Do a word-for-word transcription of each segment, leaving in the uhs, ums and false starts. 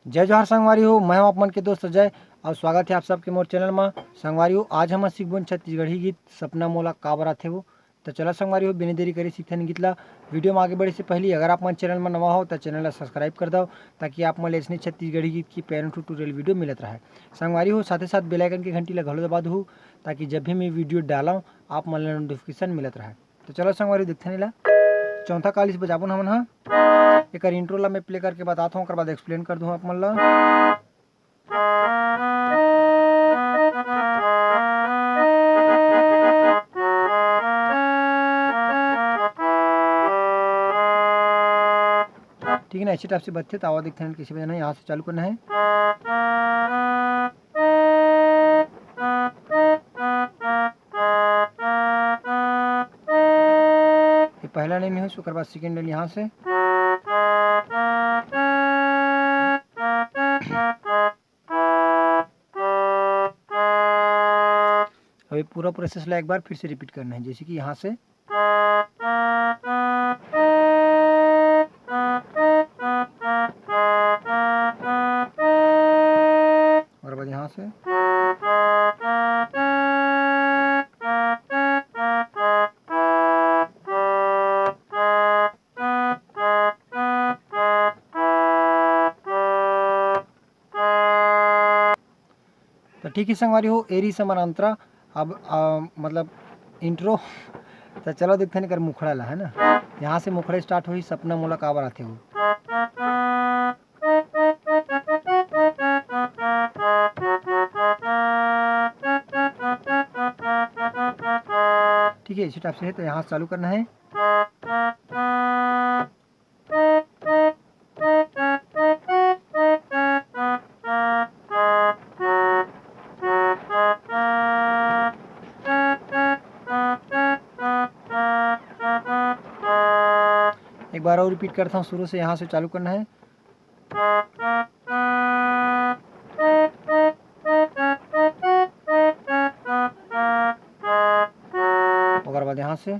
जय जोहार संगवारी हो, मैं हूं आप मन के दोस्त अजय और स्वागत है आप सबके मोर चैनल मा। संगवारी हो, आज हम सीखबोन छत्तीसगढ़ी गीत सपना मोला काबर आथे वो। तो चला संगवारी हो, बिना देरी करे सीखथन गीत ला। वीडियो में आगे बढ़े से पहले अगर आप मन चैनल में नवा हो तो चैनल ला सब्सक्राइब कर दो, ताकि आप मन ले ऐसने छत्तीसगढ़ी गीत की piano tutorial वीडियो मिलत रहे। संगवारी हो, साथे साथ बेल आइकन के घंटी ला घलो दबा दहू, ताकि जब भी मैं वीडियो डालूं आप मन ला नोटिफिकेशन मिलत रहे। तो चलो संगवारी देखथन एला। चौथा काल इस बजाबोन हमन हा। एकर इंट्रो ला मैं प्ले करके बताता हूँ, ओकर बाद एक्सप्लेन कर दूँ आप मन ला। ठीक है ना, ऐसे टाइप से बजथे। तो आवा देखथन कैसे बजाना है। यहाँ से चालू करना है। ये पहला लाइन है, ओकर बाद सेकंड लाइन यहाँ से। अब ये पूरा प्रोसेस ला एक बार फिर से रिपीट करना है, जैसे कि यहाँ से। और बाद यहाँ से। तो ठीक है संगवारी हो, एरी समानांतरा। अब आ, मतलब इंट्रो। तो चलो देखते हैं कर मुखड़ा ला, है ना। यहाँ से मुखड़ा स्टार्ट हुई, सपना मोला काबर आथे हो। ठीक है, इसी टाइप से है, तो यहाँ से चालू करना है। एक बार और रिपीट करता हूँ, शुरू से यहाँ से चालू करना है। ओकर बाद यहाँ से।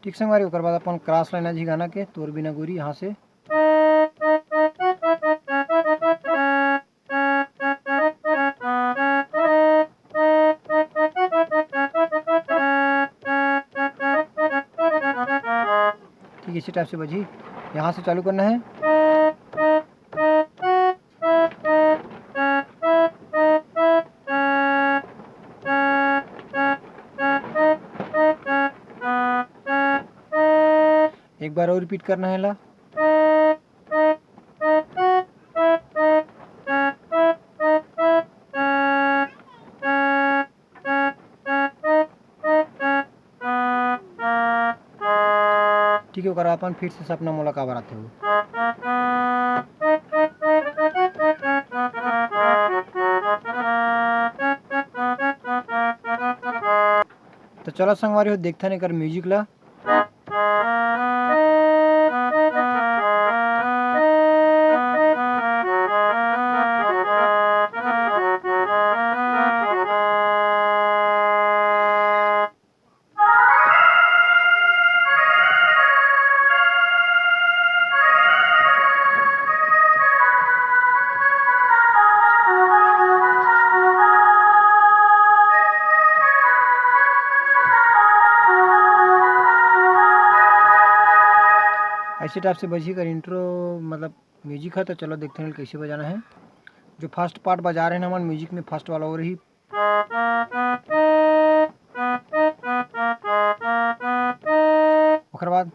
ठीक संगवारी, ओकर बाद अपन क्रॉस लाइन आज ही गाना के तोर बिना गोरी यहाँ से। ठीक है, इसी टाइप से बजी, यहाँ से चालू करना है। एक बार और रिपीट करना है ला। ठीक है, ओकर अपन फिर से सपना मोला काबर आथे हो। तो चलो संगवारी हो, देखथन एकर म्यूजिक ला। ऐसे टाइप से बजही कर इंट्रो, मतलब म्यूजिक है। तो चलो देखते हैं कैसे बजाना है। जो फर्स्ट पार्ट बजा रहे हैं ना हमन म्यूजिक में, फर्स्ट वाला वो रही। ओकर बाद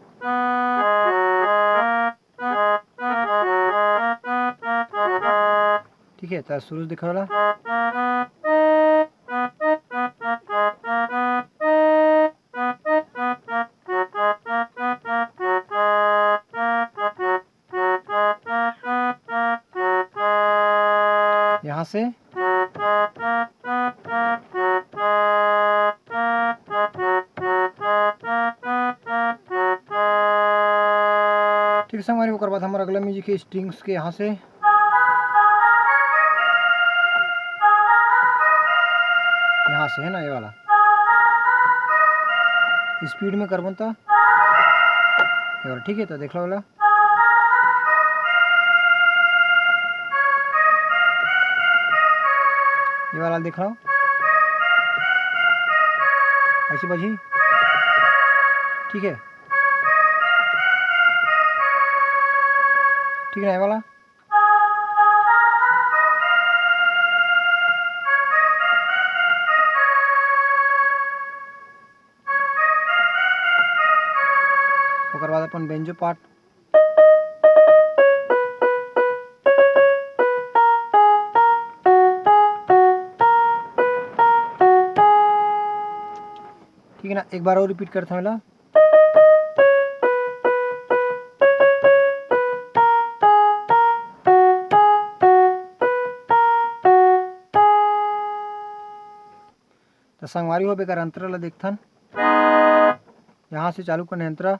ठीक है, तो शुरू से देखा वाला। यहाँ से ठीक संगवारी, ओकर बाद हमर अगला म्यूजिक है स्ट्रिंग्स के, यहाँ से, यहाँ से है ना ये वाला। स्पीड में करबो त, ये वाला, ठीक है, तो देख लो वाला, ये वाला देख लो, ऐसे बजी, ठीक है, ठीक है ना, ये वाला। ओकर बाद अपन बेंजो पार्ट। ठीक है ना, एक बार और रिपीट करते हैं वाला। तो संगवारी हो, एकर अंतरा ला देखथन, यहाँ से चालू करने अंतरा।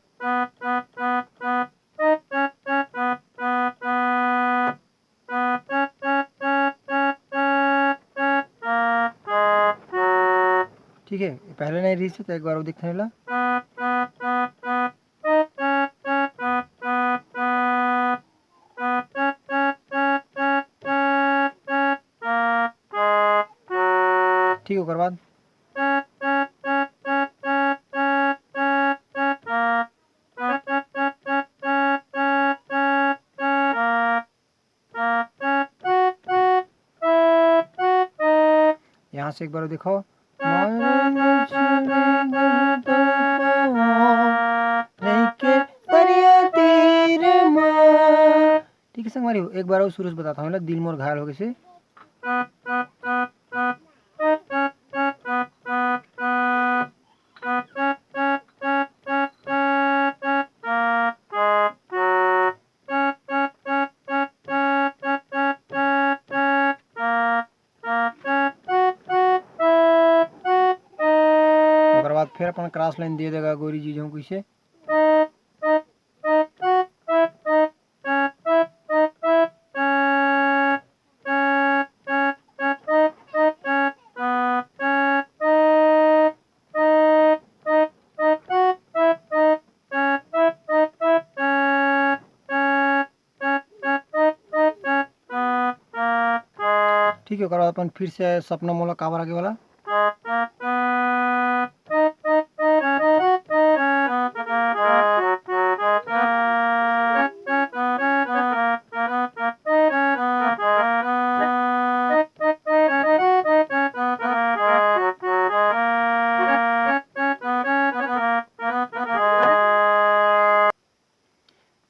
ठीक है, पहले नहीं रही से, तो एक बार वो देखने ला। ठीक, ओकर बाद यहाँ से एक बार देखो। ठीक है संगवारी हो, एक बार और शुरू से बताता हूँ, दिल मोर घायल हो गए से। ओकर बाद फिर अपन क्रॉस लाइन दे देगा गोरी जी, जो कैसे। ठीक है, ओकर बाद अपन फिर से सपना मोला काबर आगे वाला।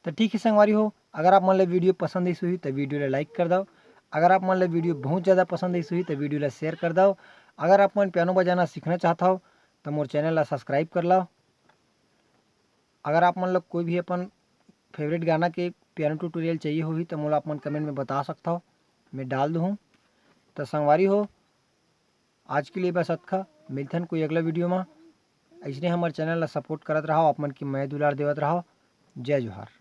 तो ठीक है संगवारी हो, अगर आप मन ल वीडियो पसंद आइस होही तो वीडियो ला लाइक कर दव। अगर आप मन ल वीडियो बहुत ज़्यादा पसंद आइस होही तो वीडियो ला शेयर कर दव। अगर आप मन पियानो बजाना सीखना चाहत हव तो मोर चैनल ला सब्सक्राइब कर लव। अगर आप मन ल कोई भी अपन फेवरेट गाना के पियानो ट्यूटोरियल चाहिए होही तो मोला आप मन कमेंट में बता सकत हव, मैं डाल दूँ। तो संगवारी हो, आज के लिए बस अतका। मिलथन कोई अगला वीडियो में। अइसने हमर चैनल ला सपोर्ट करत रहव, आप मन के मया दुलार देवत रहव। जय जोहार।